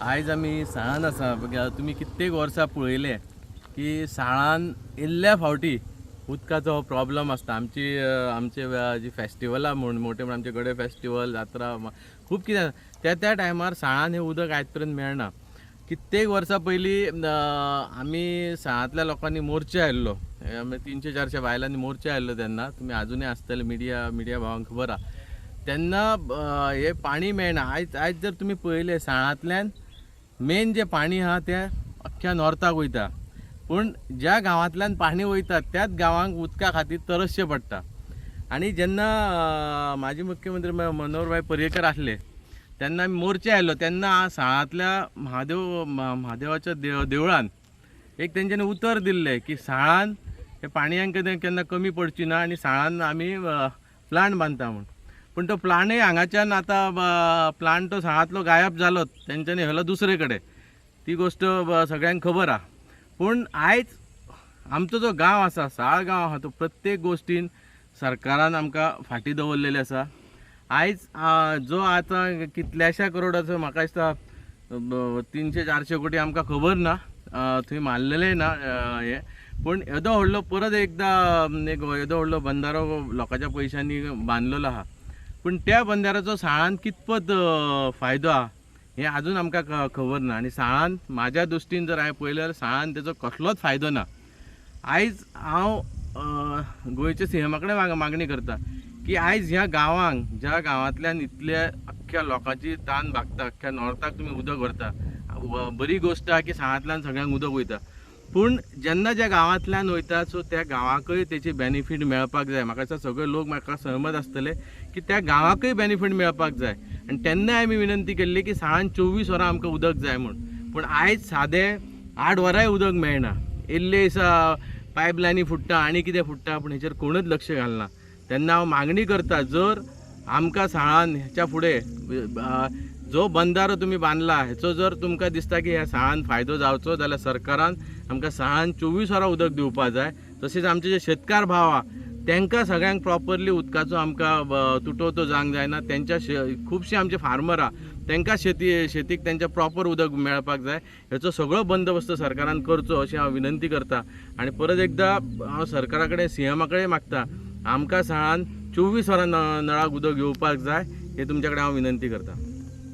आयज आमी साळान आसा. तुमी कित्येक वर्सां पळयलें की साळान इल्ल्या फावटी उदकाचो हो प्रॉब्लम आसता. आमची आमचे जी फेस्टिवलां म्हूण मोठे म्हण आमचे गडे फेस्टिवल, जात्रा, खूब कितें त्या त्या टायमार साळान हें उदक आयज पर्यंत मेळना. कित्येक वर्सां पयलीं आमी साळांतल्या लोकांनी मोर्चा आयिल्लो, 300-400 बायलांनी मोर्चा आयिल्लो तेन्ना. तुमी आजुनूय आसतले मिडिया भावांक खबर आहा. तेन्ना हें पाणी मेळना. आयज जर तुमी पळयलें साळांतल्यान मेन जें पाणी आहा तें अख्ख्या नॉर्थाक वयता, पूण ज्या गांवांतल्यान पाणी वयता त्याच गांवांक उदका खातीर तरसचें पडटा. आनी जेन्ना माजी मुख्यमंत्री मनोहरभाई पर्येकर आसले तेन्ना आमी मोर्चा आयलो तेन्ना साळांतल्या म्हादेवाच्या देवळान एक तेंच्यांनी उतर दिल्लें की साळान हे पाणयांक केन्ना कमी पडची ना आनी साळान आमी प्लांट बांदता म्हूण. पूण तो प्लांटय हांगाच्यान आतां प्लांट तो साळांतलो गायब जालो, तेंच्यांनी व्हेलो दुसरे कडेन, ती गोश्ट सगळ्यांक खबर आहा. पूण आयज आमचो जो गांव आसा, साळ गांव आहा, तो प्रत्येक गोश्टीन सरकारान आमकां फाटीं दवरलेलें आसा. आयज जो आतां कितल्याश्या करोडाचो, म्हाका दिसता 300-400 कोटी आमकां खबर ना, थंय मारलेलें ना हें. पूण येदो व्हडलो परत एकदां एक येदो व्हडलो बंदारो लोकांच्या पयशांनी बांदलेलो आहा, पूण त्या बंदाऱ्याचो साळान कितपत फायदो आहा हें आजून आमकां खबर ना. आनी साळान म्हाज्या दृश्टीन जर हांवें पळयलें जाल्यार साळान तेजो कसलोच फायदो ना. आयज हांव गोंयच्या सीएमा कडेन मागणी करता की आयज ह्या गांवांक, ज्या गांवांतल्यान इतल्या अख्ख्या लोकांची तान भागता, अख्ख्या नॉर्थाक तुमी उदक व्हरता, बरी गोश्ट आहा की साळांतल्यान सगळ्यांक उदक वयता, पूण जेन्ना ज्या गांवांतल्यान वयता सो त्या गांवाकय तेची बेनिफीट मेळपाक जाय. म्हाका दिसता सगळे लोक म्हाका सहमत आसतले की त्या गांवाकय बेनिफीट मेळपाक जाय. आनी तेन्ना आमी विनंती केल्ली की साळान 24 वरां आमकां उदक जाय म्हूण. पूण आयज सादें 8 वरांय उदक मेळना. इल्ले दिसा पायपलायनी फुट्टा आनी कितें फुट्टा, पूण हेचेर कोणूच लक्ष घालना. तेन्ना हांव मागणी करता, जर आमकां साळान हेच्या फुडें जो बंदारो तुमी बांदला हेचो जर तुमकां दिसता की ह्या साळान फायदो जावचो जाल्यार सरकारान आमकां साळान 24 वरां उदक दिवपाक जाय. तशेंच आमचे जे शेतकार भाव आहा तांकां सगळ्यांक प्रॉपरली उदकाचो आमकां तुटवतो जावंक जायना. तेंच्या खुबशे आमचे फार्मर आहा तांकां शेतीक तेंच्या प्रॉपर उदक मेळपाक जाय. हेचो सगळो बंदोबस्त सरकारान करचो अशें हांव विनंती करता. आनी परत एकदां हांव सरकारा कडेन, सीएमा कडेन मागता, आमकां साळान 24 वरां नळाक उदक येवपाक जाय, हे तुमच्या कडेन हांव विनंती करता.